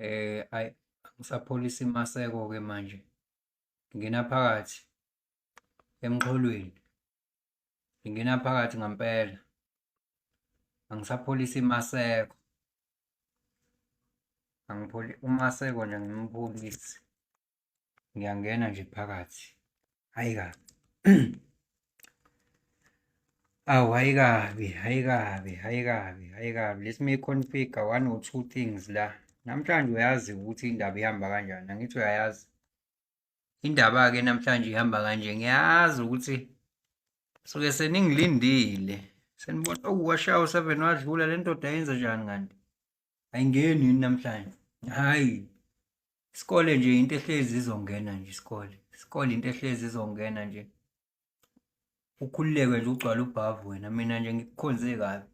Ayi, angisapholisi maseko-ke manje. Ngingena phakathi emxholweni. Ngingena phakathi ngampela. Angisapholisi maseko. Angipholi uMaseko nje angimpholisi. Ngiyangena nje phakathi. Hhayi kabi. Awu, hhayi kabi, hhayi kabi, hhayi kabi, hhayi kabi. Let me configure one or two things la. Namhlanje uyazi ukuthi indaba ihamba kanjani, angithi uyayazi. Indaba-ke namhlanje ihamba kanje, ngiyazi ukuthi suke seningilindile. Senibona, oh, washaya u-7 wadlula, le ndoda yenze njani kanti? Ayingeni yini namhlanje? Hhayi. Isikole nje into ehlezi izongena nje isikole. Isikole into ehlezi izongena nje. Ukhululeke nje ugcwale ubhavu wena, mina nje ngikukhonze kabi.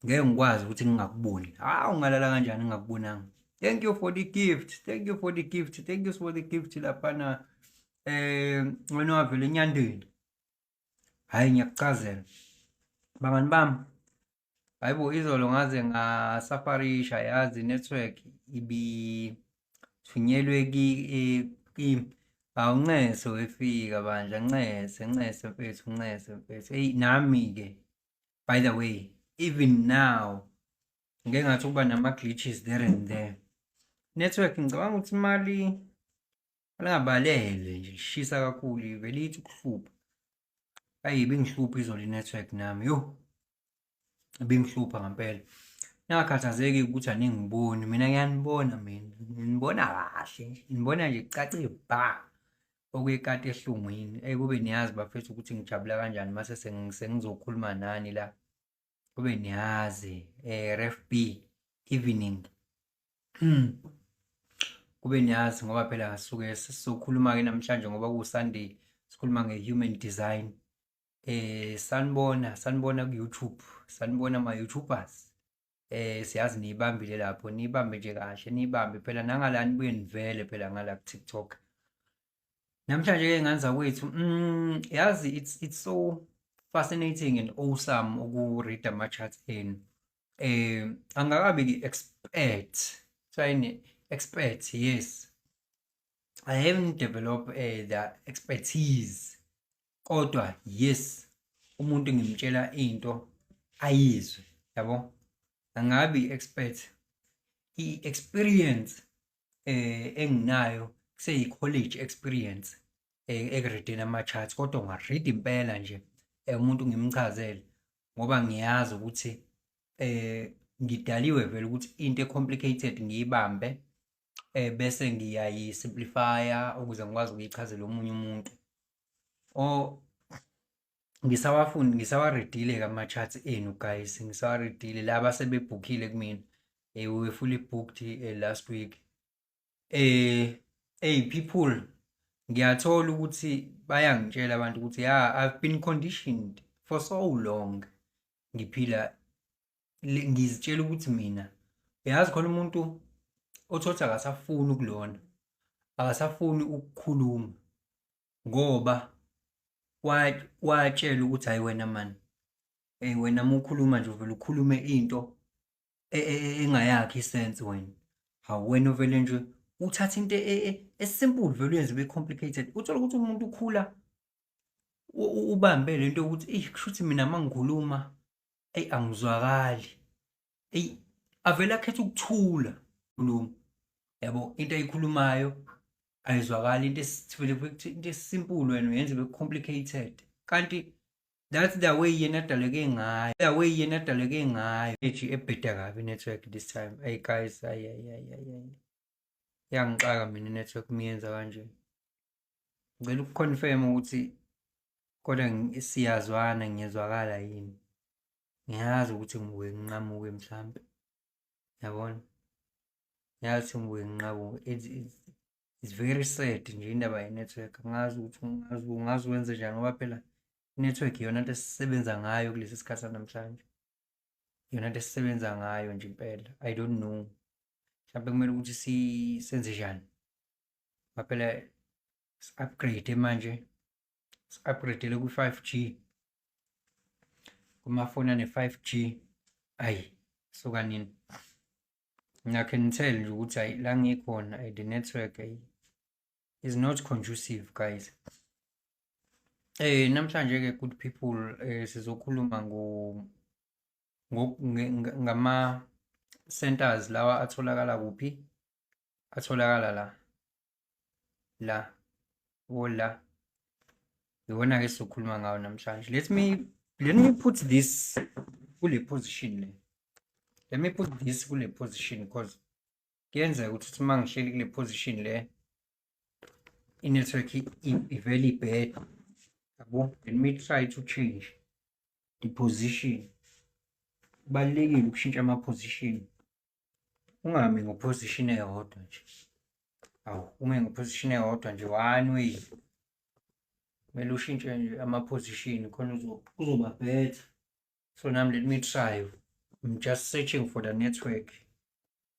Ngeke ngikwazi ukuthi ngingakuboni. Hawu, ungalala kanjani ngingakubonanga? Thank you for the gift. Thank you for the gift. Thank you for the gift laphana. Wena wavela enyandeni. Hhayi, ngiyakuchazela. Bangani bami, hayibo, izolo ngaze ngasafarisha, yazi network ibithunyelwe kimi. Hawu, ncese wefika bandla, ncese, ncese mfethu, ncese mfethu. Eyi, nami-ke, by the way, even now ngike ngathi ukuba nama-glitches there and there. Network ngicabanga ukuthi imali lingabalele nje, lishisa kakhulu, ivele ithi ukuhlupha. Ayi, ibingihlupha izolo i-network nami, yo. Ibingihlupha ngampela. Ningakhathazeki ukuthi aningiboni, mina ngiyanibona mina. Nginibona kahle nje, nginibona nje kucace bha okuyikati ehlungwini. Eyi, kube niyazi bafethu ukuthi ngijabula kanjani mase sengizokhuluma nani la. Kube niyazi, Ref B evening. Kube niyazi ngoba phela sisuke sizokhuluma-ke namhlanje ngoba ku-Sunday, sikhuluma nge-human design. Sanibona, sanibona ku-YouTube, sanibona ma-YouTubers. Siyazi niyibambile lapho, niyibambe nje kahle, niyibambe phela nangala nibuye nivele phela ngala ku-TikTok. Namhlanje-ke ngane zakwethu, yazi it's so fascinating and awesome uku-read ama-charts enu. Angakabi expert, kuthiwa expert, yes. I haven't developed the expertise. Kodwa yes, umuntu ngimtshela into ayizwe, yabo? Angabi expert. I-experience enginayo kuseyi-college experience ekureadeni ama-charts, kodwa unga-read impela nje umuntu ngimchazele ngoba ngiyazi ukuthi ngidaliwe vele ukuthi into e-complicated ngiyibambe, bese ngiyayi-simplify-a ukuze ngikwazi ukuyichazela omunye umuntu. Or ngisawafundi, ngisawareadile-ke ama-charts enu guys, ngisawareadile laba asebebhukhile kumina. We were fully booked last week. Hey people, ngiyathola ukuthi bayangitshela abantu ukuthi yeah, I've been conditioned for so long. Ngiphila ngizitshela ukuthi mina, uyazi khona umuntu othothi akasafuni ukulona, akasafuni ukukhuluma ngoba watshela ukuthi hayi wena man, wena uma ukhuluma nje uvele ukhulume into engayakhi isense wena. Hawu, wena uvele nje uthatha into esimple vele uyenze ibe complicated. Uthola ukuthi umuntu ukhula ubambe lento yokuthi eyi, kusho ukuthi mina uma ngikhuluma eyi angizwakali. Eyi, avele akhethe ukuthula khuluma. Yabo, into ayikhulumayo ayizwakali, into into esimple wena uyenza ibe complicated. Kanti that's the way yena adaleke ngayo, the way yena adaleke ngayo. Ethi ebheda kabi network this time. Hey guys, ay ay ay ay ay. Iyangixaka mina network miyenza kanje. Ngicela ukuconfirm ukuthi kodwa siyazwana, ngiyezwakala yini? Ngiyazi ukuthi ngibuye nginqamuke mhlambe. Yabona? Ngiyazi ngibuye nginqamuke. It's very sad nje indaba ye-network. Angazi ukuthi ungazi wenze njani ngoba phela i-network iyona nto esisebenza ngayo kulesi sikhathi sanamhlanje. Iyona nto esisebenza ngayo nje impela. I don't know. Mhlawumbe kumele ukuthi senze njani. Ngoba phela si-upgrade manje. Si-upgrade-ele ku-5G. Kumafoni ane-5G. Ayi, suka nini. Mina can tell nje ukuthi hayi, la ngikhona, the network is not conducive, guys. Namhlanje ke, good people, sizokhuluma ngo ngama centers lawa atholakala kuphi? Atholakala la la wola, iwona ke sizokhuluma ngawo namhlanje. Let me put this kule position le. Let me put this kule position because kuyenzeka ukuthi uma ngihleli kule position le, i-network ivele ibhede, yabo. Let me try to change the position. Kubalulekile ukushintsha ama-position, ungami ngo-position eyodwa nje. Awu, ume ngo-position eyodwa nje one way. Kumele ushintshe nje ama-position khona kuzoba better. So nami let me try. I'm just searching for the network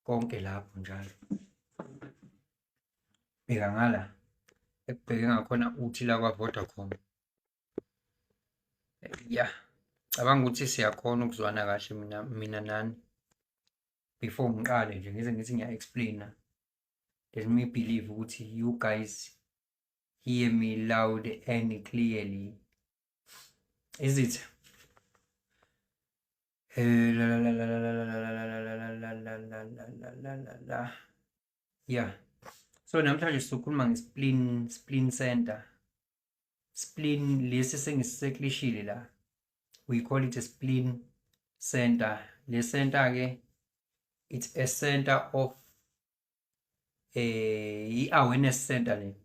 konke lapho njalo. Bheka ngala ekubheke ngakhona, uthi la kwa-Vodacom. Ya, cabanga ukuthi siyakhona ukuzwana kahle mina nani. Before ngiqale nje ngize ngithi ngiya-explain-a, let me believe ukuthi you guys hear me loud and clearly. Is it? La la la la la la la la la la la la la la la la la la. Yeah. So namhlanje sizokhuluma nge-spleen, spleen center. Spleen lesi sengisiseklishile la. We call it a spleen center. Le center ke, it's a center of i-awareness center le.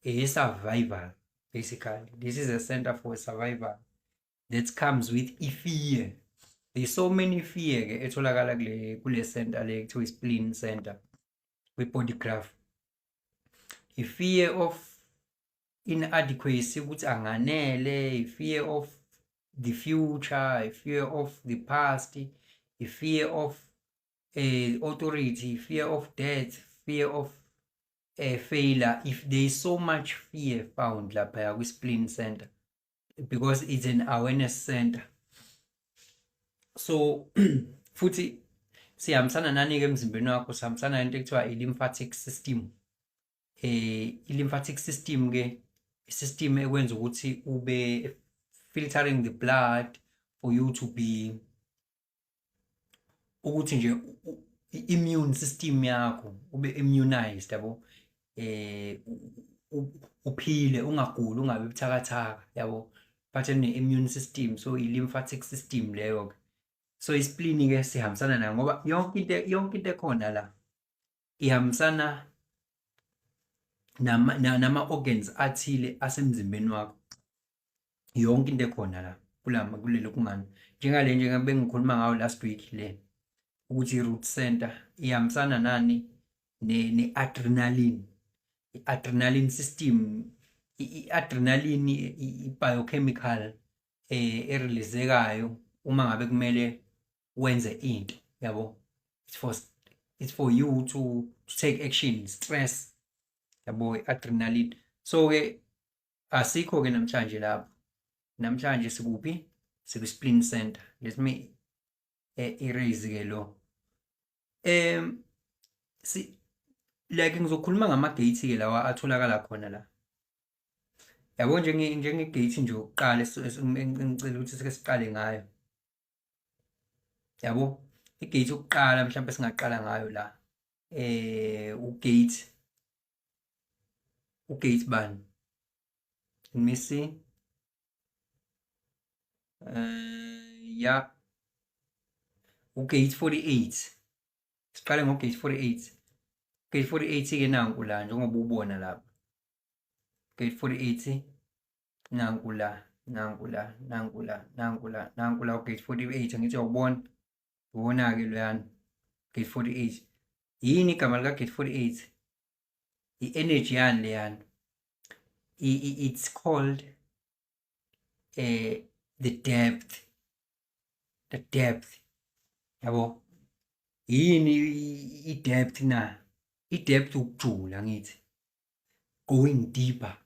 I-survival basically. This is a center for survival that comes with i-fear. There's so many fear ke etholakala kule center le kuthiwa i-spleen center kwi-body graph. I-fear of inadequacy, ukuthi anganele, i-fear of the future, i-fear of the past, i-fear of authority, fear of death, fear of failure. If there is so much fear found lapha kwi-spleen center because it's an awareness center. So futhi sihambisana nani-ke emzimbeni wakho? Sihambisana nento ekuthiwa i-lymphatic system. I-lymphatic system ke, i-system ekwenza ukuthi ube filtering the blood for you to be ukuthi nje i-immune system yakho ube immunized, yabo, uphile, ungaguli, ungabi buthakathaka, yabo, phathe ne-immune system. So i-lymphatic system leyo ke. So i-spleen ke sihambisana nayo ngoba yonke into ekhona la ihambisana nama organs athile asemzimbeni wakho. Yonke into ekhona la kulama kulelo kungani njengale, njengoba bengikhuluma ngayo last week le, ukuthi i-root center ihambisana nani? Ne-adrenaline, i-adrenaline system. I-adrenaline i-biochemical e-release-ekayo uma ngabe kumele wenze into, yabo. It's for you to take action, stress, yabo, i-adrenaline. So ke asikho ke namhlanje lapho. Namhlanje sikuphi? Siku-spleen center. Let me erase ke lo. Si like ngizokhuluma ngama-gates ke lawa atholakala khona la, yabo, njenge-gate nje yokuqala engicela ukuthi sike siqale ngayo, yabo. I-gate yokuqala mhlawumbe singaqala ngayo la, u-gate bani? Let me see. Ya, u-gate 48. Siqale ngo-gate 48. Gate 48 ke nanku la, njengoba ubona lapha. Gate 48 nanku la, nanku la, nanku la, nanku la, nanku la u-gate 48. Angithi uyawubona? Ubona-ke loyana gate 48. Yini igama lika gate 48? I-energy yani leyana? It's called the depth, the depth, yabo. Yini i-depth na? I-depth ukujula, ngithi going deeper.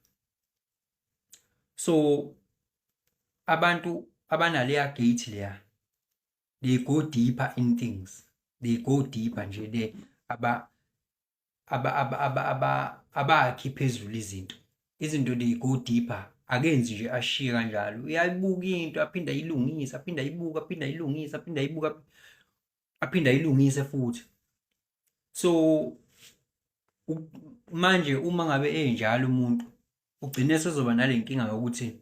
So abantu abanaleya gate leya, they go deeper in things. They go deeper nje, they aba aba aba aba aba abakhi phezulu izinto. Izinto they go deeper. Akenzi nje ashiye kanjalo. Uyayibuka into aphinde ayilungise, aphinde ayibuke, aphinde ayilungise, aphinde ayibuke, aphinde ayilungise futhi. So manje uma ngabe enjalo umuntu ugcine sezoba nale nkinga yokuthi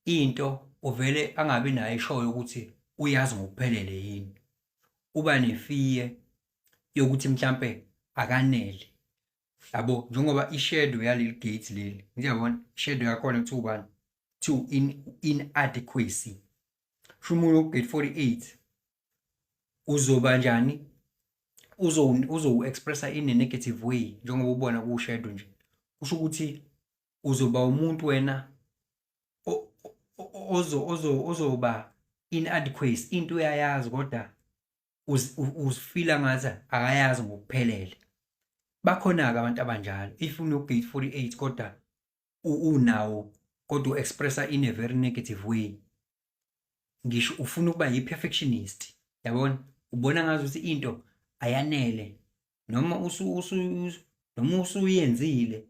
into uvele angabi nayo ishoyo ukuthi uyazi ngokuphelele yini. Uba ne-fear yokuthi mhlampe akanele. Yabo, njengoba i-shadow yaleli gate leli, ngiyabona i-shadow yakhona kuthiwa ubani? Kuthiwa inadequacy. Kusho umuntu gate 48 uzoba njani? Uzo-expressa in a negative way, njengoba ubona ku-shadow nje. Kusho ukuthi uzoba umuntu wena ozoba inadequacy, into uyayazi kodwa uzifila ngathi akayazi ngokuphelele. Bakhona-ke abantu abanjalo. If uno-gate 48 kodwa unawo kodwa u-expressa in a very negative way, ngisho ufuna ukuba yi-perfectionist, yabona, ubona ngazuthi into ayanele, noma noma usuyenzile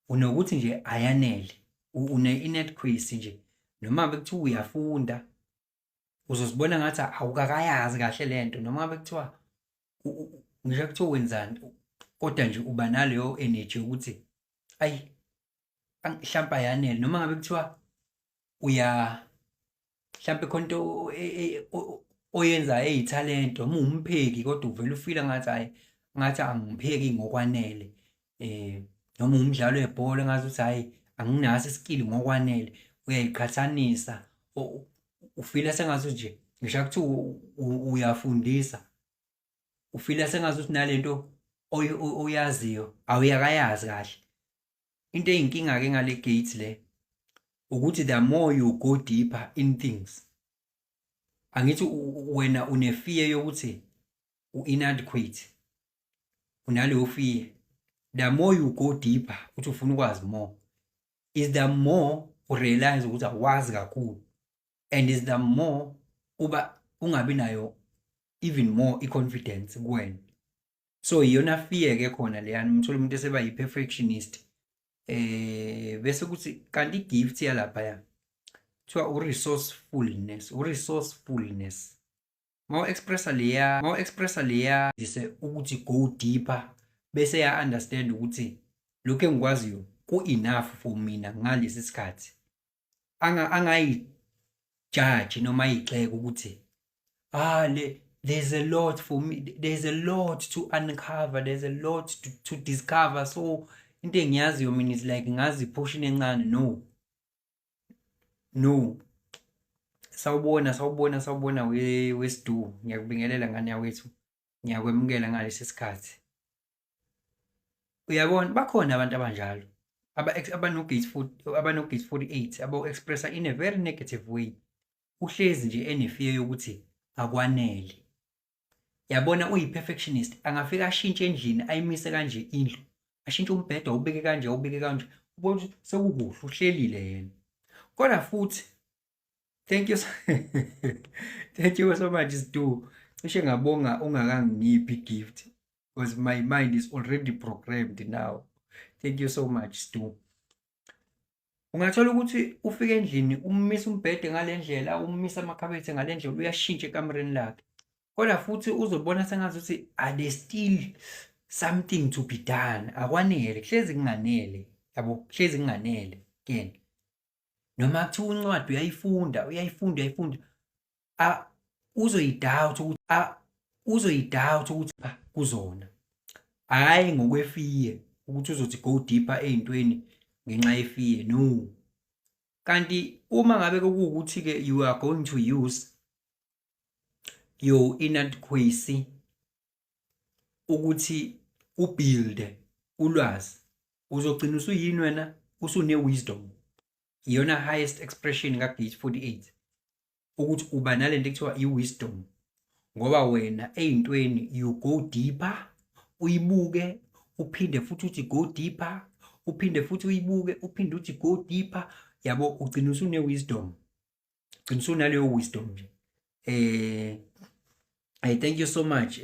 unokuthi nje ayanele, une-inadequacy nje. Noma ngabe kuthiwa uyafunda uzozibona ngathi awukakayazi kahle lento, noma ngabe kuthiwa ngisho kuthiwa wenzani, kodwa nje uba naleyo energy yokuthi ayi mhlampe ayanele. Noma ngabe kuthiwa uya mhlampe khona into oyenzayo eyithalente, noma uwumpheki kodwa uvele ufile ngathi hhayi, ngathi angipheki ngokwanele, noma umdlalo webhola ngazuthi hhayi anginaso i-skill ngokwanele, uyayiqhathanisa, ufila sengazuthi nje ngisho kuthiwa uyafundisa, ufila sengazuthi nalento oyaziyo awuyakayazi kahle. Into eyinkinga-ke ngale gate le ukuthi the more you go deeper in things, angithi wena une-fear yokuthi u-inadequate, unaleyo fear. The more you go deeper uthi ufuna ukwazi more, is the more u-realize ukuthi awazi kakhulu, and is the more uba ungabi nayo even more i-confidence kuwena. So iyona fear ke khona leyana, umthola umuntu eseba yi-perfectionist. Bese kuthi kanti i-gift yalaphaya kuthiwa u-resourcefulness, u-resourcefulness. Mawu-expressa leya, mawu-expressa leya dise ukuthi go deeper, bese ya understand ukuthi lokhu engikwaziyo ku-enough for mina ngalesi sikhathi. Angayi-judge noma ayigxeke ukuthi le there's a lot for me, there's a lot to uncover, there's a lot to discover, so into engiyaziyo mina is like ngazi portion encane. No, no. Sawubona, sawubona, sawubona wesidu, ngiyakubingelela ngane yakwethu, ngiyakwemukela ngalesi sikhathi. Uyabona, bakhona abantu abanjalo abano-gate 48 abo-expressa in a very negative way. Uhlezi nje ene-fear yokuthi akwanele. Yabona, uyi-perfectionist, angafika ashintshe endlini, ayimise kanje indlu, ashintshe umbhedo, awubeke kanje, awubeke kanje, ubone ukuthi sekukuhle, uhlelile yena. Kodwa futhi thank you, thank you so much Stu. Cishe ngabonga ungakangiphi gift because my mind is already programmed now. Thank you so much, Stu. Ungathola ukuthi ufike endlini ummisa umbhede ngale ndlela, ummisa amakhabethe ngale ndlela, uyashintsha ekamereni lakhe, kodwa futhi uzobona sengazuthi there's still something to be done, akwanele, kuhlezi kunganele, yabo, kuhlezi kunganele kuyena. Noma kuthiwa incwadi uyayifunda, uyayifunda, uyayifunda, uzoyi-doubt ukuthi uzoyi-doubt ukuthi kuzona, hhayi ngokwe-fear ukuthi uzothi go deeper ey'ntweni ngenxa ye-fear, no. Kanti uma ngabe kuwukuthi-ke you are going to use your inadequacy ukuthi u-build ulwazi, uzogcina usuyini wena? Usune-wisdom. Iyona highest expression ka-gate 48 ukuthi uba nalento ekuthiwa i-wisdom, ngoba wena ey'ntweni you go deeper, uyibuke, uphinde futhi uthi go deeper, uphinde futhi uyibuke, uphinde uthi go deeper, yabo, ugcina usune-wisdom, ugcina usunaleyo wisdom nje. Thank you so much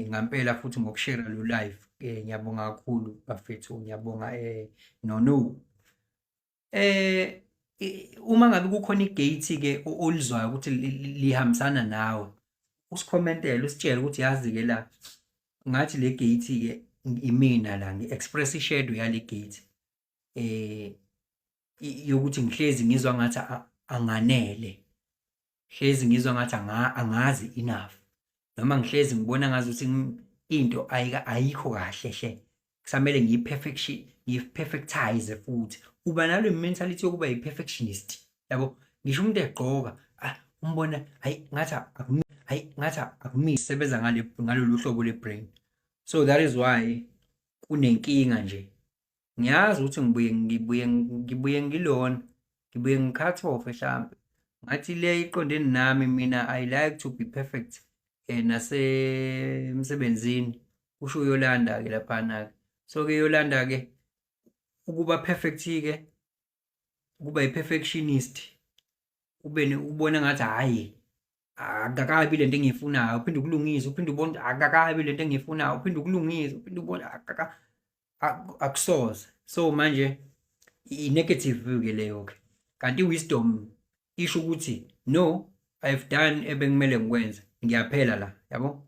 ngampela futhi ngokushare lo live. Ngiyabonga kakhulu bafethu, ngiyabonga no no. Uma ngabe kukhona igate ke olizwayo ukuthi lihambisana nawe, usikhomentele usitshele ukuthi yazi ke la ngathi le gate ke imina la ngi-express i-shadow yale gate yokuthi ngihlezi ngizwa ngathi anganele, hlezi ngizwa ngathi angazi enough, noma ngihlezi ngibona ngazuthi into ayikho kahle hle, kusamele ngiyi-perfection, ngiyi-perfectize futhi. Uba nalo mentality yokuba yi-perfectionist, yabo. Ngisho umuntu egqoka, umbona hayi ngathi hayi ngathi akumisi sebenza ngale ngalolu hlobo le-brain. So that is why kunenkinga nje. Ngiyazi ukuthi ngibuye ngilona, ngibuye ngi-cut off mhlampe. Ngathi le iqondene nami mina, I like to be perfect nasemsebenzini, kusho uYolanda ke laphana ke. So ke Yolanda ke, ukuba perfect ke, ukuba i-perfectionist, ube ubona ngathi hhayi akakabi lento engiyifunayo, uphinde ukulungise, uphinde ubone akakabi lento engiyifunayo, uphinde ukulungise, uphinde ubone akusoze. So manje i-negative view ke leyo ke. Kanti i-wisdom isho ukuthi no, I've done ebekumele ngikwenze, ngiyaphela la, yabo.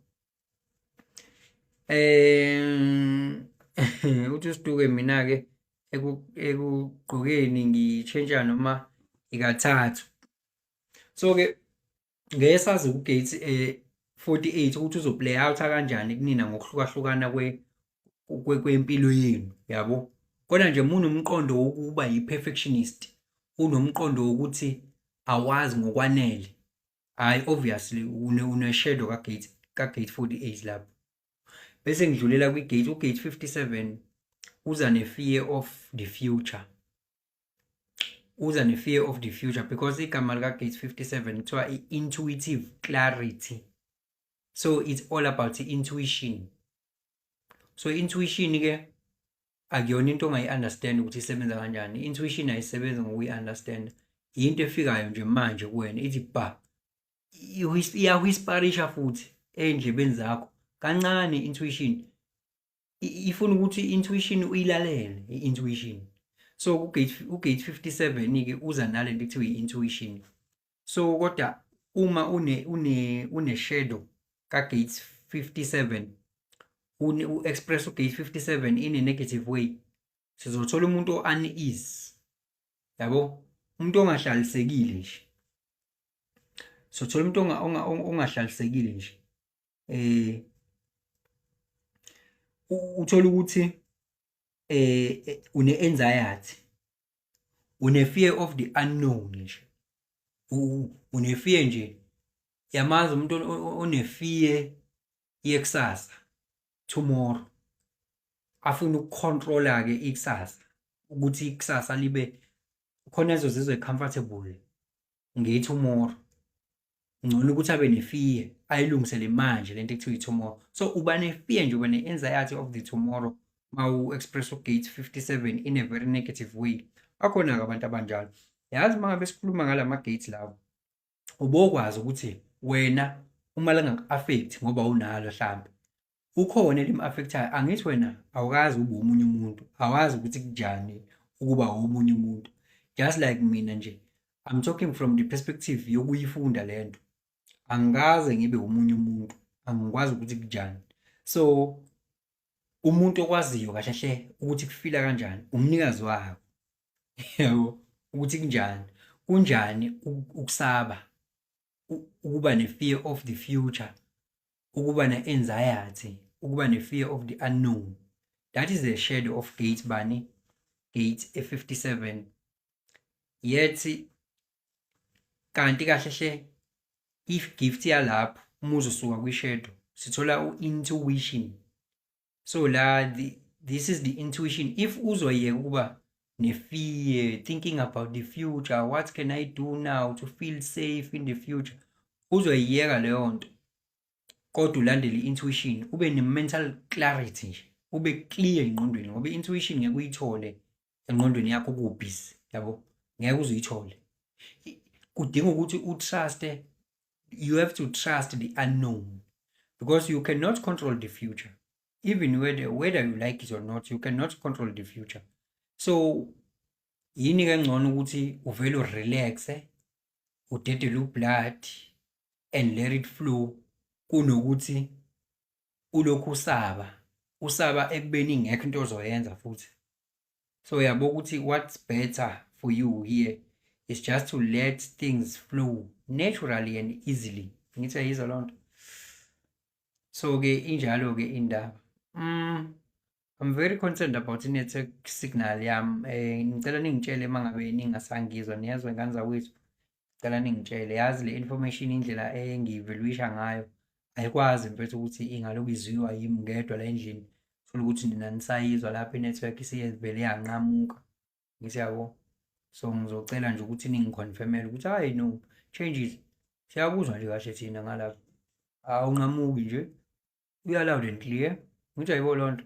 Uthi uSiduke, mina ke ekugqokeni ngitshentsha noma ikathathu. So ke ngeke sazi ku-gate 48 ukuthi uzoplay out kanjani kunina ngokuhlukahlukana kwempilo yenu, yabo. Kodwa nje uma unomqondo wokuba yi-perfectionist, unomqondo wokuthi awazi ngokwanele, hhayi obviously une-shadow ka-gate 48 lapho. Bese ngidlulela kwi-gate, u-gate 57 uza ne-fear of the future. Uza ne-fear of the future because igama lika-gate 57 kuthiwa i-intuitive clarity. So it's all about intuition. So intuition ke akuyona into ongayi-understand ukuthi isebenza kanjani. Intuition ayisebenzi ngokuyi-understand. Into efikayo nje manje kuwena ithi ba, iyawhisperisha futhi ey'ndlebeni zakho kancane. Intuition ifuna ukuthi intuition uyilalele i-intuition. So ku-gate 57 ke uza nalento ekuthiwa i-intuition. So kodwa uma une shadow ka-gate 57, u-express u-gate 57 in a negative way, sizothola umuntu o-unease, yabo, umuntu ongahlalisekile nje. Sothola umuntu ongahlalisekile nje. Uthola ukuthi une anxiety, une fear of the unknown nje, une fear nje. Yamazi umuntu one fear yekusasa, tomorrow, afuna ukucontrola ke ikusasa ukuthi ikusasa libe khona ezozizwe comfortable nge-tomorrow. Ngcono ukuthi abe ne-fear, ayilungisele manje lento ekuthiwa i-tomorrow. So uba ne-fear nje, uba ne-anxiety of the tomorrow mawu-express u-gate 57 in a very negative way. Bakhona-ke abantu abanjalo. Yazi, uma ngabe sikhuluma ngalama gates lawo, ubokwazi ukuthi wena uma lingaku-affect ngoba unalo, hlampe ukhona elim-affect-ayo. Angithi wena awukazi ube omunye umuntu, awazi ukuthi kunjani ukuba omunye umuntu. Just like mina nje, I'm talking from the perspective yokuyifunda lento. Angikaze ngibe omunye umuntu, angikwazi ukuthi kunjani. So umuntu okwaziyo kahle hle ukuthi kufila kanjani umnikazi wako, yabo, ukuthi kunjani, kunjani ukusaba, ukuba ne-fear of the future, ukuba ne-anxiety, ukuba ne-fear of the unknown. That is the shadow of gate bani? Gate e-57. Yet kanti kahle hle if gift yalapho uma uzosuka kwi-shadow, sithola u-intuition. So la this is the intuition. If uzoyeka ukuba ne-fear, thinking about the future, what can I do now to feel safe in the future, uzoyiyeka leyo nto kodwa ulandele i-intuition, ube ne-mental clarity nje, ube clear engqondweni, ngoba i-intuition ngeke uyithole engqondweni yakho kubhizi, yabo, ngeke uze uyithole. Kudinga ukuthi utruste. You have to trust the unknown because you cannot control the future. Even whether you like it or not, you cannot control the future. So yini ke ngcono ukuthi uvele urelaxe, udedele ublood and let it flow, kunokuthi ulokhu usaba, usaba ekubeni ingekho into ozoyenza futhi. So uyabo ukuthi what's better for you here is just to let things flow naturally and easily. Ngithi ayizwa loo nto. So-ke injalo-ke indaba. I'm very concerned about i-network signal yami. Ngicela ningitshele uma ngabe ningasangizwa, niyezwa ngane zakwethu? Ngicela ningitshele. Yazi le information indlela engiyivaluisha ngayo ayikwazi mfethu ukuthi ingalokhu izwiwa yimi ngedwa la endlini. Thola ukuthi nina nisayizwa lapho i-network isiyevele yanqamuka. Ngithi yabo. So ngizocela nje ukuthi ningiconfirmele ukuthi hayi no changes. Siyakuzwa nje kahle thina ngalapha. Awunqamuki nje. Uya loud and clear. Ngithi ayibo loo nto.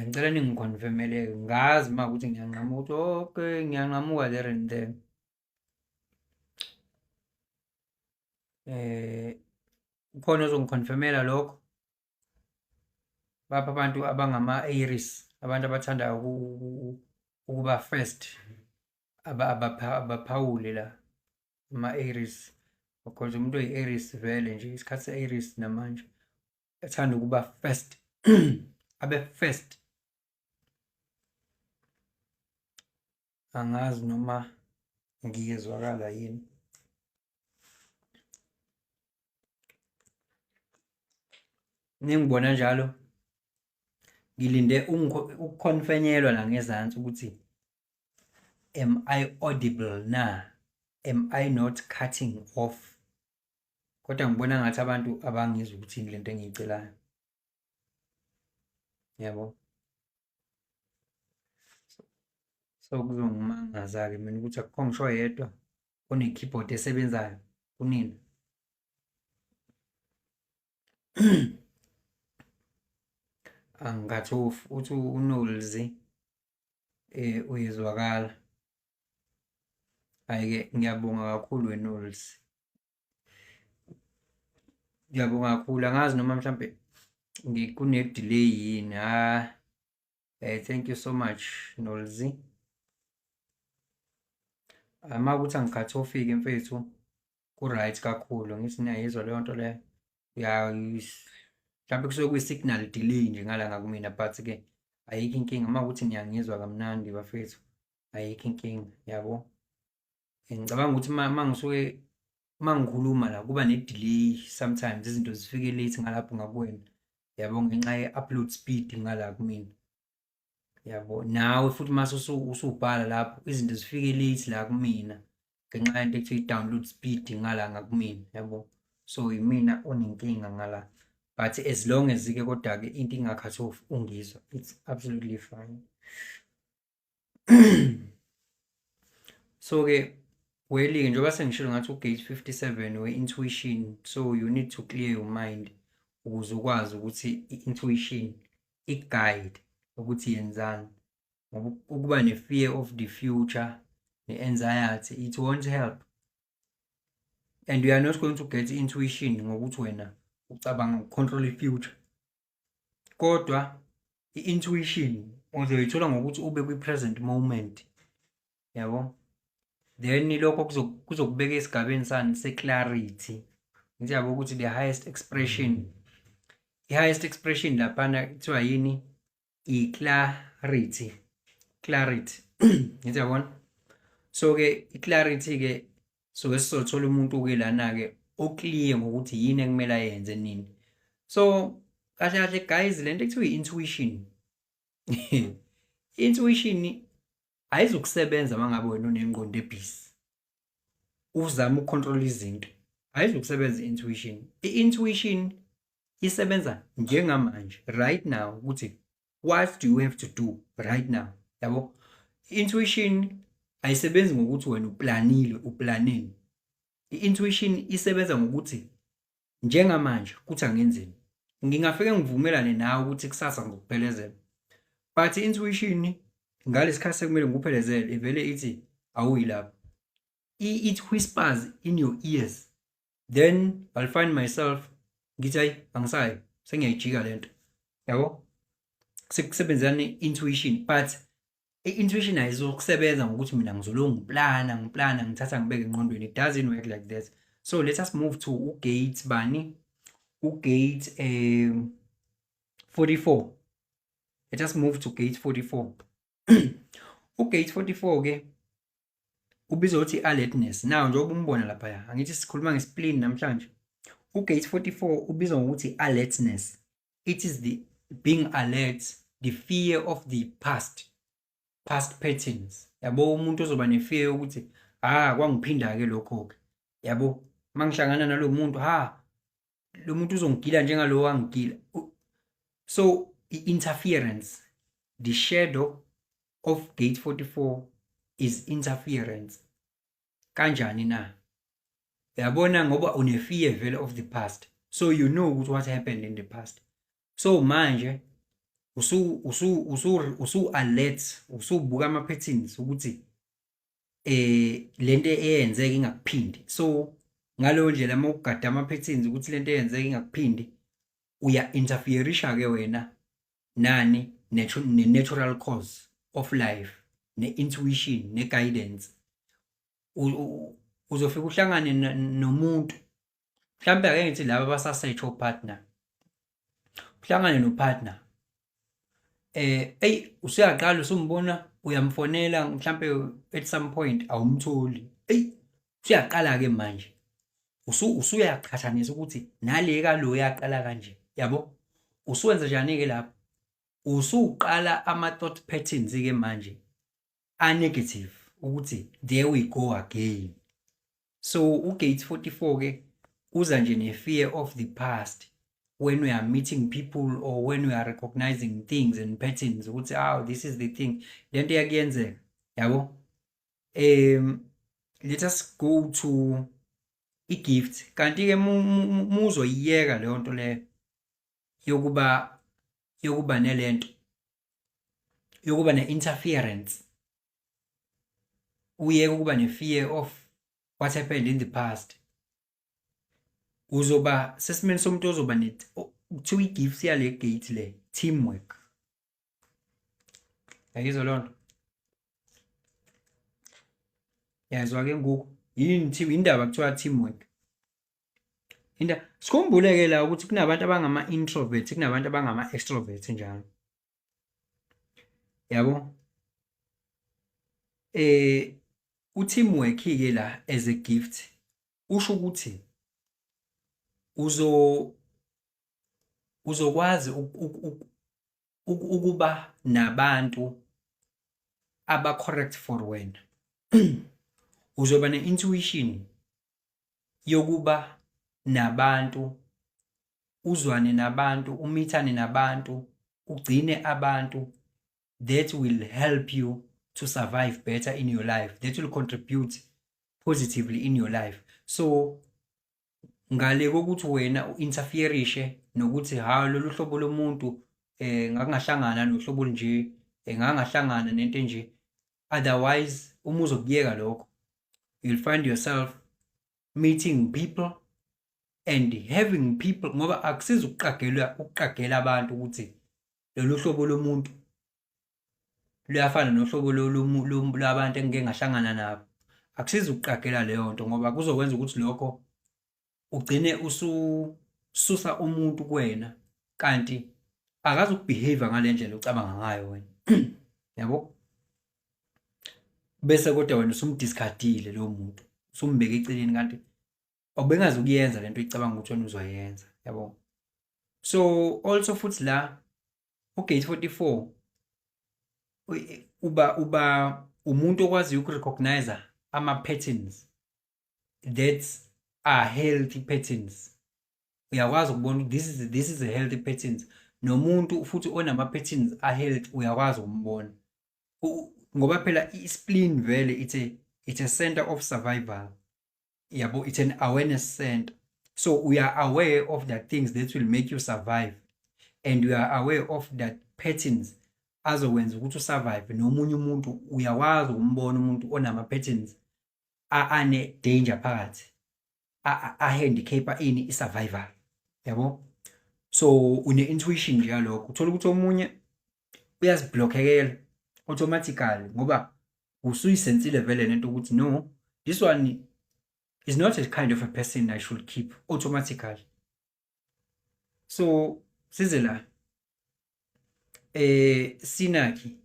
Ngicela ningiconfirmele, ngazi uma ukuthi ngiyanqamuka ukuthi okay ngiyanqamuka there and then. Ukhona ozongiconfirmela lokho? Bapha abantu abangama-Aries, abantu abathanda ukuba first, abaphawule la ama-Aries, because umuntu oyi-Aries vele nje isikhathi se-Aries namanje ethanda ukuba first, abe first. Angazi noma ngiyezwakala yini. Ningibona njalo ngilinde ukuconfirnyelwa la ngezansi ukuthi am I audible na? Am I not cutting off? Kodwa ngibona ngathi abantu abangizwa ukuthi yini lento engiyicelayo. Yabo. So kuzongimangaza-ke mina ukuthi akukho ngisho oyedwa one-keyboard esebenzayo kunina. Angikathofi uthi uNolzi uyezwakala. Hhayi-ke ngiyabonga kakhulu weNolzi. Ngiyabonga kakhulu, angazi noma mhlampe kune-delay yini. Ha, thank you so much Nolzi. Uma kuthi angikhathofiki mfethu ku-right kakhulu, ngithi niyayizwa leyo nto leyo. Ya, mhlampe kusuke kuyi-signal delay nje ngala ngakumina, but-ke ayikho inkinga. Uma kuthi niyangizwa kamnandi bafethu, ayikho inkinga yabo. Ngicabanga ukuthi uma ngisuke uma ngikhuluma la kuba ne-delay sometimes, izinto zifike late ngalapho ngakuwena yabo, ngenxa ye-upload speed ngala kumina yabo. Nawe futhi mase usubhala lapho izinto zifike late la kumina ngenxa yento ekuthiwa i-download speed ngala ngakumina yabo. So yimina onenkinga ngala, but as long as-ke kodwa-ke into inga-cut off ungizwa, it's absolutely fine. So-ke well-ke njengoba sengishilo ngathi u-gate 57 we-intuition, so you need to clear your mind ukuze ukwazi ukuthi i-intuition ikuguide ukuthi yenzani. Ngoba ukuba ne-fear of the future ne-anxiety, it won't help. And you are not going to get intuition ngokuthi wena ucabanga ukucontrol i-future. Kodwa i-intuition uzoyithola ngokuthi ube kwi-present moment yabo. Then lokho kuzokubeka esigabeni sani se-clarity. Ngithi yabo ukuthi the highest expression, i-highest expression laphana kuthiwa yini? I-clarity, clarity. Ngithi yabona. So-ke i-clarity-ke soke sizothola umuntu-ke lana-ke oclear ngokuthi yini ekumele ayenze nini. So kahle kahle guys, lento ekuthiwa i-intuition, intuition ayizukusebenza uma ngabe wena unengqondo ebhizi uzama ukucontrol izinto. Ayizukusebenza i-intuition. I-intuition isebenza njengamanje right now, ukuthi what do you have to do right now yabo. I-intuition ayisebenzi ngokuthi wena uplanile, uplaneni. I-intuition isebenza ngokuthi njengamanje kuthi angenzeni. Ngingafike ngivumelane nawe ukuthi kusasa ngizokuphelezela, but i-intuition ngalesikhathi sekumele ngikuphelezele ivele ithi awuyi lapho. It whispers in your ears. Then I'll find myself ngithi, hayi, angisayi, sengiyayijika lento, yabo. Sekusebenzani intuition, but i-intuition ayizokusebenza ngokuthi mina ngizoloku ngiplana, ngiplana, ngithatha ngibeke engqondweni. It doesn't work like that. So let us move to ugate bani? Ugate 44. Let us move to gate 44. Ugate 44 ke ubizwa ukuthi alertness. Now, njengoba umbona lapha, angithi sikhuluma nge-spleen namhlanje? Ugate 44 ubizwa ngokuthi alertness. It is the being alert, the fear of the past patterns, yabo. Umuntu ozoba ne-fear yokuthi, ah, kwangiphinda ke lokho ke, yabo, mangihlangana nalo muntu, ha, lo muntu uzongigila njengalo wangigila. So i-interference, the shadow of gate 44 is interference. Kanjani na? Uyabona, ngoba une-fear vele of the past, so you know ukuthi what happened in the past. So manje usu alert, usubuka ama patterns ukuthi lento eyenzeka ingakuphindi. So ngaleyo ndlela, uma ugada ama patterns ukuthi lento eyenzeka ingakuphindi, uya interferisha ke wena nani? Ne-natural cause of life, ne-intuition, ne-guidance. Uzofika uhlangane nomuntu, mhlawumbe ake ngithi laba abasasearch partner, uhlangane no-partner, ey, usuyaqala usumbona, uyamfonela mhlambe at some point, awumtholi. Ey, usuyaqala ke manje usuyaqhathanisa ukuthi nale kalo yaqala kanje, yabo. Usuwenza njani ke lapho? Usuqala ama thought patterns ke manje a negative ukuthi there we go again. So ugate 44 ke uza nje ne-fear of the past when we are meeting people or when we are recognizing things and patterns ukuthi, oh, this is the thing, lento iyakuyenzeka, yabo. Let us go to i-gift. Kanti ke muzoyiyeka leyo nto leyo yokuba nelento yokuba ne-interference, uyeke ukuba ne-fear of what happened in the past, uzoba sesimeni somuntu ozoba ne, kuthiwa i-gift yale gate le, teamwork. Yayizwa loo nto? Yazwa ke ngoku yini team, indaba kuthiwa teamwork? Inda sikhumbule-ke la ukuthi kunabantu abangama-introvert, kunabantu abangama-extrovert njalo, yabo. U-teamwork ke la as a gift usho ukuthi uzokwazi ukuba nabantu aba correct for wena. Uzoba ne-intuition yokuba nabantu, uzwane nabantu, umithane nabantu, ugcine abantu that will help you to survive better in your life, that will contribute positively in your life. So ngale kokuthi wena u-interferishe nokuthi, ha, lolu hlobo lomuntu ngakungahlangana nohlobo olunje, ngakungahlangana nento enje. Otherwise, uma uzokuyeka lokho, you'll find yourself meeting people and having people, ngoba akusizi ukuqagela, ukuqagela abantu ukuthi lolu hlobo lomuntu luyafana nohlobo lwabantu engike ngahlangana nabo. Akusizi ukuqagela leyo nto, ngoba kuzokwenza ukuthi lokho ugcine usususa umuntu kuwena, kanti akazi ukubehave ngale ndlela ocabanga ngayo wena, yabo. Bese kodwa wena usumdiscardile lowo muntu, usumbeka eceleni, kanti awubengazi ukuyenza lento oyicabanga ukuthi wena uzoyenza, yabo. So also futhi la ugate 44 uba umuntu okwaziyo ukurecognize ama-patterns that are healthy patterns. Uyakwazi ukubona ukuthi this is a healthy patterns, nomuntu futhi onama-patterns a-healthy uyakwazi ukumbona, ngoba phela i-spleen vele it's a center of survival, yabo. It's an awareness center, so we are aware of the things that will make you survive and we are aware of the patterns azokwenza ukuthi usurvive. Nomunye umuntu uyakwazi ukumbona umuntu onama-patterns. Ane-danger phakathi, a-handicap-a ini? I-survival, yabo. So une-intuition nje yalokho. Uthola ukuthi omunye uyaziblockekela automatically ngoba usuyisensile vele lento ukuthi, no, this one is not a kind of a person I should keep automatically. So size la, synarchy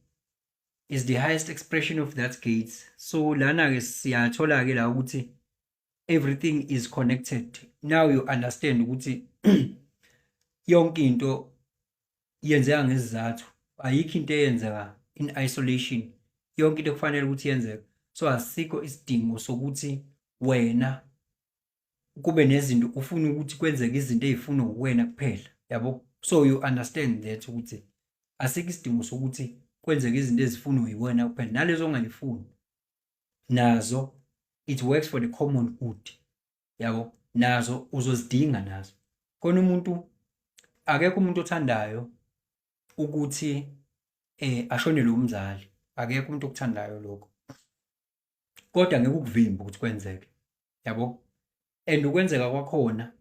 is the highest expression of that gate. So lana ke siyathola ke la ukuthi everything is connected. Now you understand ukuthi yonke into yenzeka ngesizathu, ayikho into eyenzeka in isolation, yonke into kufanele ukuthi yenzeke. So asikho isidingo sokuthi wena kube nezinto ufuna ukuthi kwenzeke izinto ey'funwa uwena kuphela, yabo. So you understand that ukuthi asikho isidingo sokuthi kwenzeke izinto ezifunwa yiwena kuphela, nalezo ongayifuni nazo, it works for the common good, yabo, nazo uzozidinga nazo. Khona umuntu, akekho umuntu othandayo ukuthi ashonelwe umzali, akekho umuntu okuthandayo lokho, kodwa ngeke ukuvimbe ukuthi kwenzeke, yabo. And ukwenzeka kwakhona,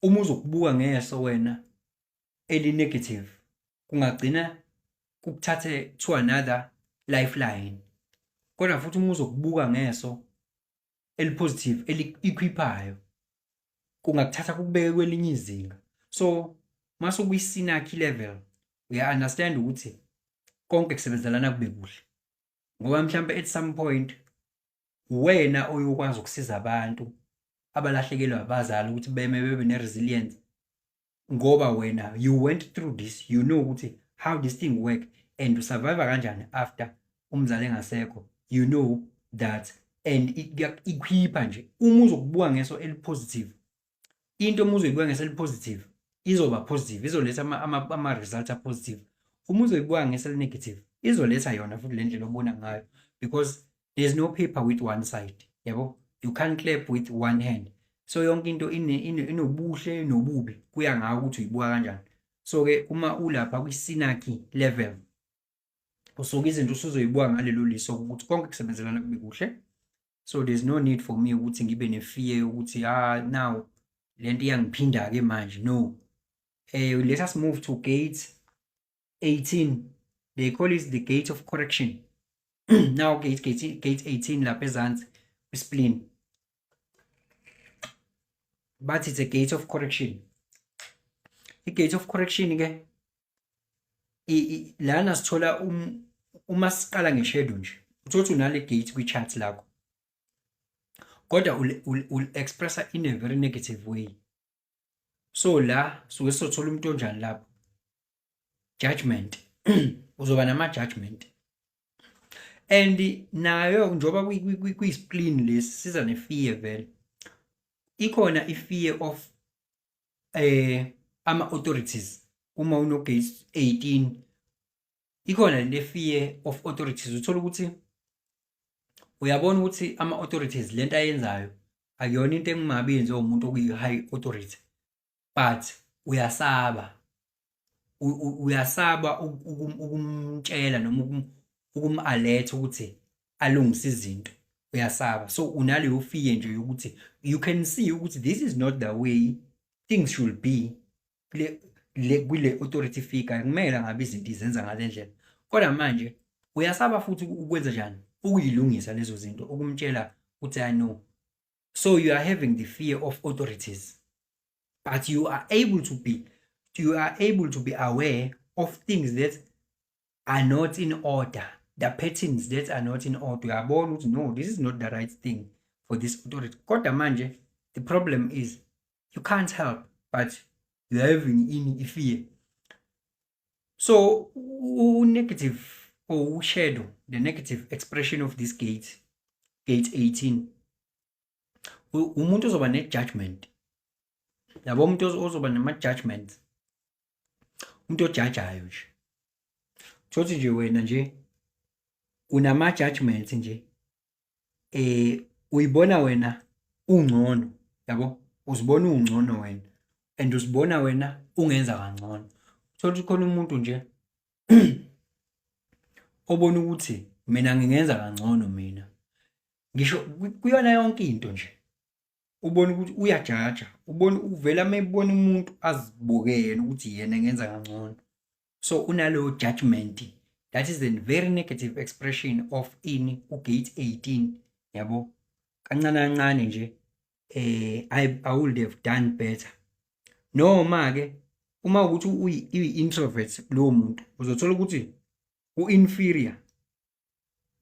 uma uzokubuka ngeso wena eli-negative, kungagcina kukuthathe to another lifeline, kodwa futhi uma uzokubuka ngeso eli-positive, eli-equip-ayo, kungakuthatha kukubeke kwelinye izinga. So mase ukwi-synarchy level, uya-understand ukuthi konke kusebenzelana kube kuhle, ngoba mhlampe at some point wena oyokwazi ukusiza abantu abalahlekelwe abazali ukuthi beme bebe ne-resilience, ngoba wena you went through this, you know ukuthi how this thing work and usurvive kanjani after umzali engasekho, you know that. And kuyaku-equip-a nje uma uzokubuka ngeso eli-positive into. Uma uzoyibuka ngeso eli-positive, izoba positive, izoletha ama-results a-positive. Uma uzoyibuka ngeso eli-negative, izoletha yona futhi le ndlela obona ngayo, because there's no paper with one side, yabo. You can't clap with one hand. So yonke into inobuhle nobubi, kuya ngawe ukuthi uyibuka kanjani. So-ke uma ulapha kwi-synarchy level, usuke izinto usuzoyibuka ngalelo liso ukuthi konke kusebenzelana kube kuhle. So there's no need for me ukuthi ngibe ne-fear yokuthi, ah, now lento iyangiphinda-ke manje, no. Let us move to gate 18. They call it the gate of correction. Now gate 18 lapha ezansi kwi-spleen, but it's a gate of correction. I-gate of correction ke lana sithola uma siqala nge-shadow nje, uthola ukuthi unale gate kwi-chart lakho, kodwa ul-expressa in a very negative way. So la suke sizothola umuntu onjani lapho? Judgment, uzoba nama-judgment. And nayo njengoba kwi-spleen lesi siza ne-fear vele, ikhona i-fear of ama-authorities. Uma uno-gate 18, ikhona le fear of authorities. Uthola ukuthi uyabona ukuthi ama-authorities, lento ayenzayo akuyona into engumabi yenziwa umuntu okuyi-high authority, but uyasaba, uyasaba ukumtshela noma ukum-alert ukuthi alungise izinto, uyasaba. So unaleyo fear nje yokuthi you can see ukuthi this is not the way things should be kule authority figure, kumele ngabe izinto izenza ngale ndlela, kodwa manje uyasaba futhi ukwenza njani, ukuyilungisa lezo zinto, ukumtshela ukuthi I know. So you are having the fear of authorities, but you are able to be aware of things that are not in order, the patterns that are not in order. Uyabona ukuthi, no, this is not the right thing for this authority, kodwa manje the problem is you can't help but you're having ini? I-fear. So u-negative or shadow, the negative expression of this gate, gate 18, umuntu ozoba ne-judgment, yabo, umuntu ozoba nama-judgment, umuntu ojajayo nje. Thothi nje wena nje unama-judgments nje, uyibona wena ungcono, yabo, uzibona ungcono wena and uzibona wena ungenza kangcono. Thola ukuthi khona umuntu nje obona ukuthi mina ngingenza kangcono, mina Ngisho kuyona yonke into nje. Ubona ukuthi uyajaja, ubona uvela mebona umuntu azibuke yena ukuthi yena engenza kangcono. So unaleyo judgment. That is a very negative expression of ini ugate 18, yabo. Kancane kancane nje I would have done better. Noma ke uma ukuthi uyi-introvert lowo muntu, uzothola ukuthi u-inferior,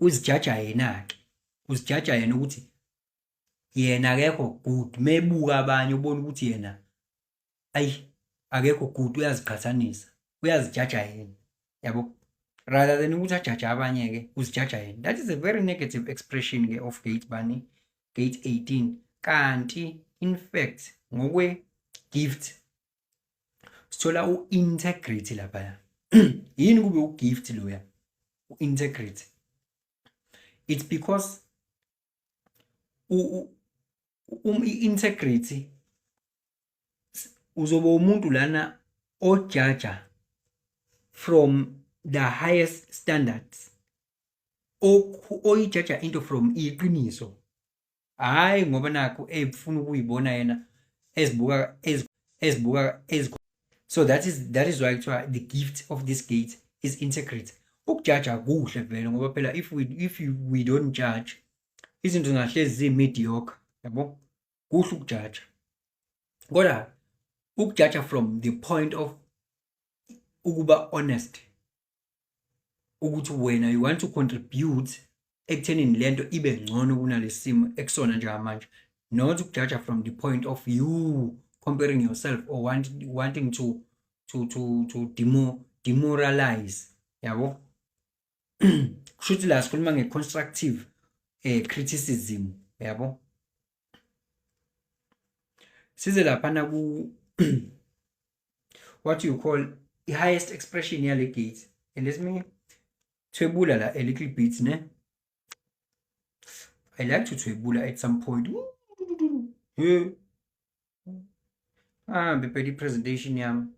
uzijaja yena-ke, uzijaja yena ukuthi yena akekho good. Mebuka abanye ubona ukuthi yena ayi akekho good, uyaziqhathanisa, uyazijaja yena, yabo, rather than ukuthi ajaje abanye-ke, uzijaja yena. That is a very negative expression-ke of gate bani? Gate 18. Kanti in fact ngokwe-gift sithola u-integrity laphaya. Yini kube u-gift loya u-integrity? It's because i-integrity uzoba umuntu lana ojaja from the highest standards, oyijaja into from iqiniso, hayi ngoba nakho efuna ukuyibona yena ezibuka ezibuka ez. So that is why kuthiwa the gift of this gate is integrity. Ukujaja kuhle vele, ngoba phela if we don't judge, izinto zingahlezi zi-mediocre, yabo. Kuhle ukujaja, kodwa ukujaja from the point of ukuba honest, ukuthi wena you want to contribute ekuthenini lento ibe ngcono kunalesimo ekusona njengamanje, not ukujaja from the point of you comparing yourself or wanting to demoralize, yabo. Kusho ukuthi la sikhuluma nge-constructive criticism, yabo. Size laphana ku what you call i-highest expression yale gate, and let me thwebula la a little bit ne. I like to thwebula at some point. Hey, ah, phela i-presentation yami.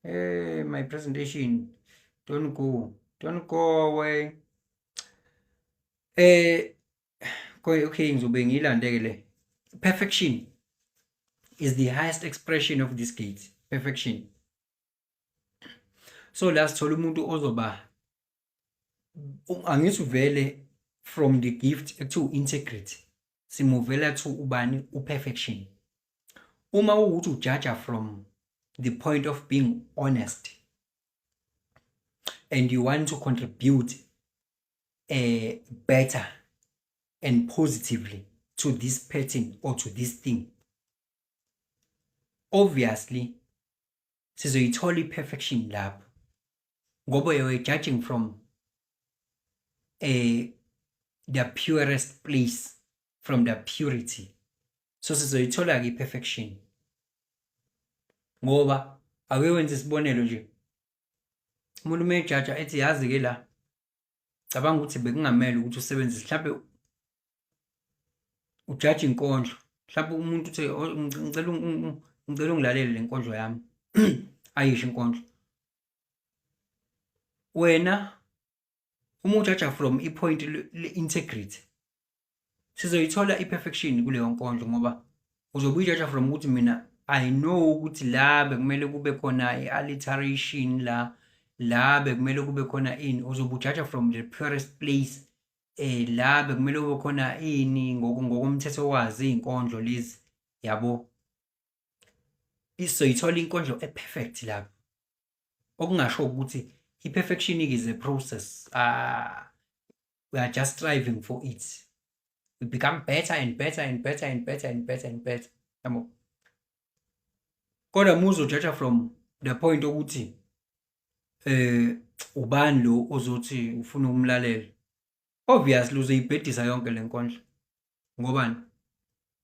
Hey, my presentation, don't go, don't go away. Okay, ngizobe ngiyilande-ke le. Perfection is the highest expression of this gate, perfection. So la sithola umuntu ozoba, angithi vele from the gift ekuthiwa integrity, simuvela to ubani? Uperfection. Uma ukuthi ujaja from the point of being honest and you want to contribute better and positively to this pattern or to this thing, obviously sizoyithola i-perfection lapho, ngoba you are judging from the purest place, from the purity. So sizoyithola-ke i-perfection, ngoba ake wenze isibonelo nje, umuntu uma ejaja ethi, yazi-ke la cabanga ukuthi bekungamele ukuthi usebenzise, mhlampe ujaja inkondlo, mhlawumbe umuntu uthe, "Oh, ngicela ungilalele le nkondlo yami," ayisho inkondlo. Wena uma ujaja from i-point le-integrity, sizoyithola i-perfection kuleyo nkondlo, ngoba uzobe uyijaja from ukuthi mina I know ukuthi la bekumele kube khona i-alliteration, la bekumele kube khona ini. Uzobe ujaja from the purest place, la bekumele kube khona ini ngokomthetho wazi iy'nkondlo lezi, yabo. Sizoyithola inkondlo e-perfect lapho, okungasho ukuthi i-perfection is a process. We are just striving for it, we become better and better and better and better and better and better, yabo. Kodwa uma uzojaja from the point ukuthi ubani lo ozothi ufuna ukumlalela, obviously uzoyibhedisa yonke le nkondlo. Ngobani?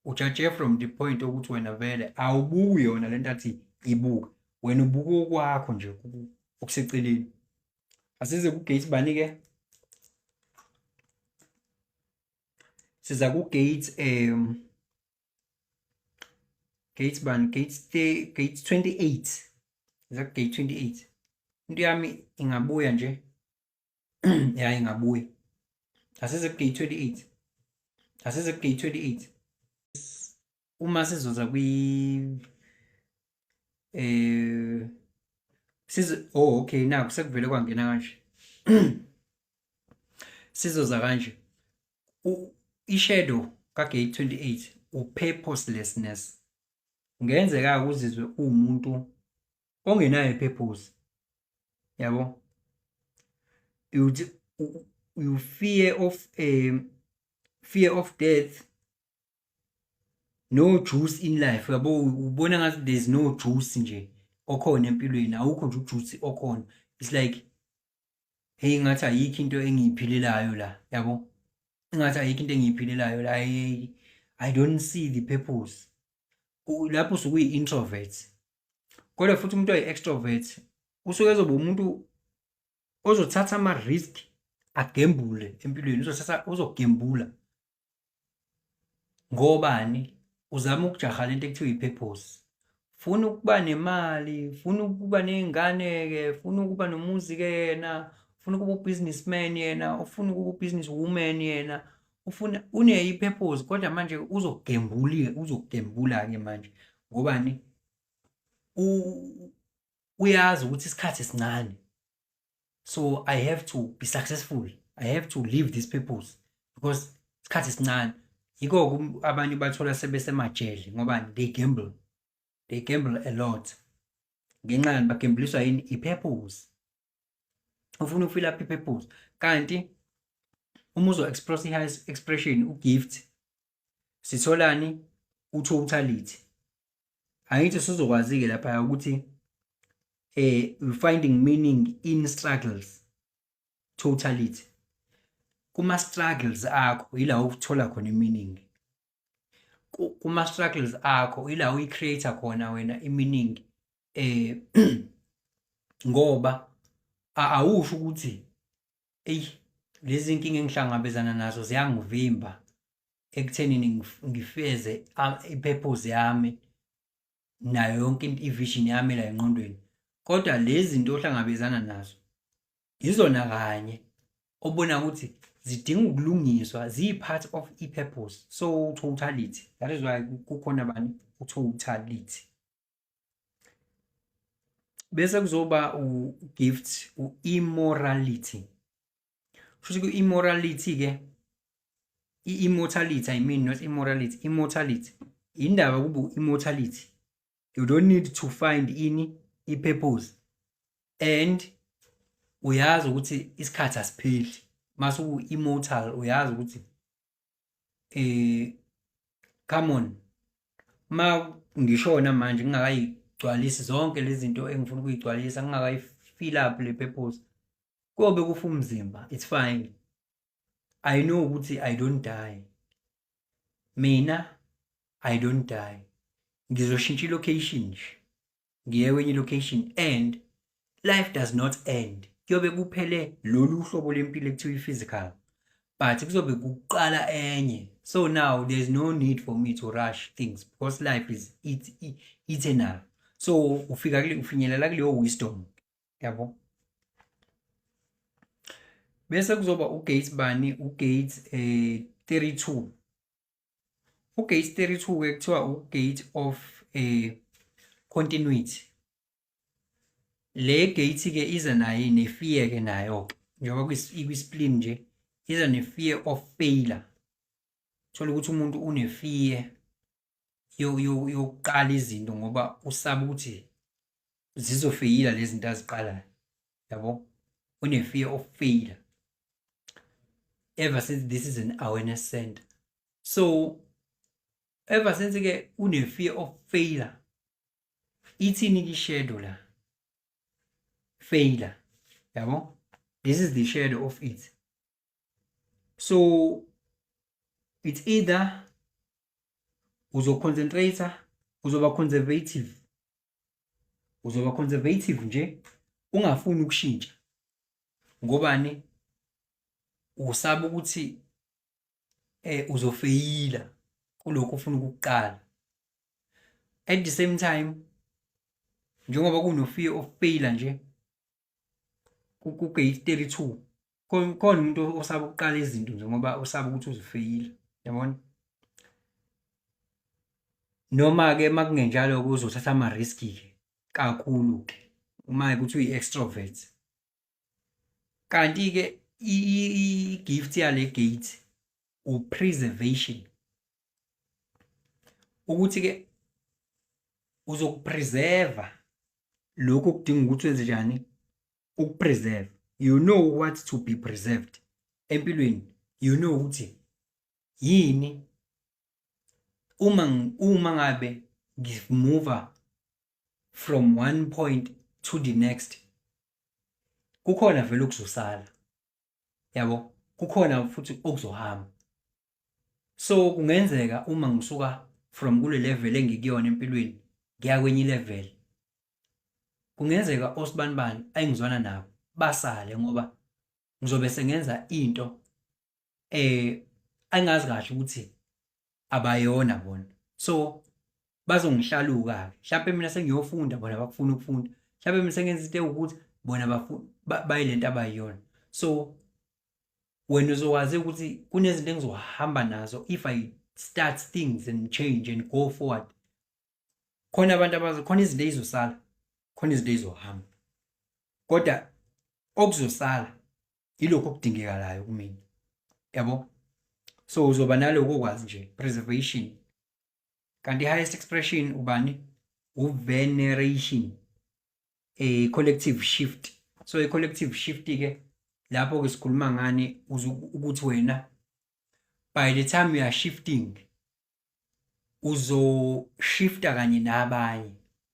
Ujaje from the point ukuthi wena vele awubuki yona lento athi ibuka, wena ubuka okwakho nje okuseceleni. Asize ku-gate bani-ke? Siza ku-gate gate bani? Gate 28. Siza ku-gate 28. Into yami ingabuya nje ya, ingabuya. Asize ku-gate 28. Asize ku-gate 28. Uma sizoza kwi eh sizo, oh okay, naku sekuvele kwangena kanje. Sizoza kanje. I-shadow ka-gate 28 u-purposelessness. Kungenzeka uzizwe uwumuntu ongenayo i-purpose. Yabo? You fear of death, no juice in life, yabo, ubona ngathi there's no juice nje okhona empilweni, awukho nje ujuice okhona. It's like, hey, ngathi ayikho into engiyiphilelayo la, yabo, engathi ayikho into engiyiphilelayo la. I don't see the purpose. Lapho usuke uyi-introvert, kodwa futhi umuntu oyi-extrovert usuke ezoba umuntu ozothatha ama-risk, agembule empilweni, uzothatha, uzogembula. Ngobani? Uzama ukujaha lento ekuthiwa i-purpose. Funa ukuba nemali, funa ukuba ney'ngane-ke, funa ukuba nomuzi-ke yena, ufuna ukuba u-businessman yena, ufuna ukuba u-business woman yena, ufuna uneyo i-purpose, kodwa manje uzogembula, uzogembula-ke manje. Ngobani? Uyazi ukuthi isikhathi sincane. So I have to be successful. I have to live this purpose because isikhathi sincane. Yiko abanye bathola sebesemajele ngoba they gamble. They gamble a lot. Ngenxa yani? Bagembuliswa yini? I-purpose. Ufuna uku-fill up i-purpose. Kanti uma uzo-express i-highest expression, u-gift, sitholani? U-totality. Angithi sizokwazi-ke lapha ukuthi finding meaning in struggles, totality. Kuma struggles akho ila ukuthola khona i-meaning. Kuma struggles akho ila uyi-create khona wena i-meaning, ngoba awusho ukuthi, eyi, lezi inkinga engihlangabezana nazo ziyangivimba ekuthenini ngifeze i-purpose yami nayo yonke into, i-vision yami la engqondweni. Kodwa lezi zinto ohlangabezana nazo izona kanye obona ukuthi zidinga ukulungiswa, ziyi-part of i-purpose. So totality, that is why kukhona bani? U-totality. Bese kuzoba u-gift u-immorality. Kusho ukuthi ku-immorality ke, i-immortality, I mean, not immorality, immortality. Indaba kuba u-immortality, you don't need to find ini? I-purpose. And uyazi ukuthi isikhathi asipheli. Mase u-immortal, uyazi ukuthi, come on, ma ngishona manje ngingakayigcwalisi zonke lezi zinto engifuna ukuyigcwalisa, ngingakayi-fill up le purpose, kuyobe kufa umzimba, it's fine. I know ukuthi I don't die. Mina I don't die. Ngizoshintsha i-location nje, ngiye kwenye i-location, and life does not end. Kuyobe kuphele lolu hlobo lempilo ekuthiwa i-physical, but kuzobe kuqala enye. So now there's no need for me to rush things because life is eternal. So ufika kule, ufinyelela kuleyo wisdom, yabo. Bese kuzoba ugate bani? Ugate 32. Ugate 32 ke kuthiwa ugate of continuity. Le gate ke iza naye ne-fear ke nayo ke, njengoba ikwi-spleen nje, iza ne-fear of failure. Thola ukuthi umuntu une-fear yokuqala izinto ngoba usaba ukuthi zizofeyila lezi zinto aziqalayo, yabo, une-fear of failure. Ever since, this is an awareness center, so ever since ke une-fear of failure, ithini ke shadow la? Failure, yabo. This is the shadow of it. So it's either uzoconcentrate, uzoba conservative, uzoba conservative nje, ungafuni ukushintsha. Ngobani? Usaba ukuthi uzofeyila kulokhu ofuna ukukuqala. At the same time, njengoba kuno fear of failure nje ku-gate 32, khona umuntu osaba ukuqala izinto nje ngoba usaba ukuthi uzofeyila. Yabona? Noma-ke uma kungenjalo-ke uzothatha ama-risk-ke kakhulu-ke uma ukuthi uyi-extrovert. Kanti-ke i-gift yale gate u-preservation. Ukuthi-ke uzoku-preserve lokhu okudinga ukuthi wenze njani, uku-preserve. You know what to be preserved empilweni. You know ukuthi yini uma ngabe ngi-move from one point to the next, kukhona vele okuzosala, yabo, kukhona futhi okuzohamba. So kungenzeka uma ngisuka from kule level engikuyona empilweni ngiya kwenye level, kungenzeka osibanibani engizwana nabo basale, ngoba ngizobe sengenza into angazi kahle ukuthi abayona bona, so bazongihlaluka-ke. Mhlampe mina sengiyofunda, bona bakufuna ukufunda. Mhlampe mina sengenza into ewukuthi bona bayilento abayiyona. So wena uzokwazi ukuthi kunezinto engizohamba nazo if I start things and change and go forward. Khona abantu abazi, khona izinto ey'zosala, khona izinto ey'zohamba, kodwa okuzosala yilokhu okudingekalayo kumina, yabo. So uzoba naloko kwazi nje, preservation. Kanti i-highest expression ubani? U-veneration, a collective shift. So i-collective shift-ke lapho-ke sikhuluma ngani? Ukuthi wena by the time you are shifting, uzoshifta kanye nabanye,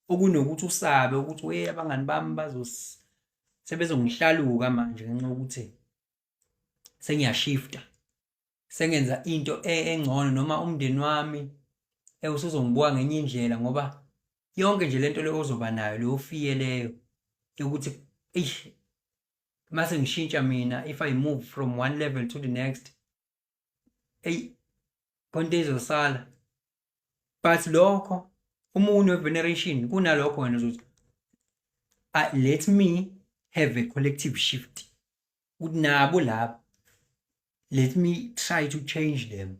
okunokuthi usabe ukuthi, "We, abangani bami bazos sebezongihlaluka manje ngenxa yokuthi sengiyashifta, sengenza into engcono, noma umndeni wami usuzongibuka ngenye indlela," ngoba yonke nje lento leyo ozoba nayo, leyo fear leyo yokuthi, eish, mase ngishintsha mina, if I move from one level to the next, eyi, khona into ezosala. But lokho umunwe we-veneration, kunalokho wena uzothi, "Let me have a collective shift," ukuthi nabo laba, let me try to change them,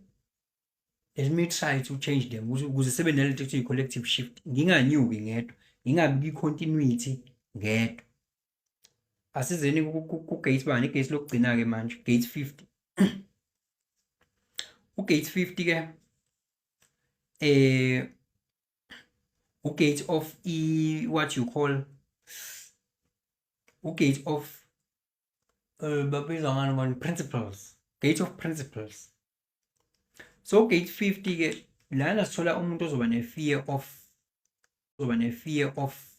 let me try to change them ukuze sibe nalento ekuthiwa i-collective shift, nginganyuki ngedwa, ngingabi kwi-continuity ngedwa. Asizeni ku-gate bani? I-gate lokugcina-ke manje, gate 50. U-gate 50 ke u-gate of i what you call u-gate of babizwa ngani principles, gate of principles. So gate 50 ke lana sithola umuntu ozoba ne-fear of, ozoba ne-fear of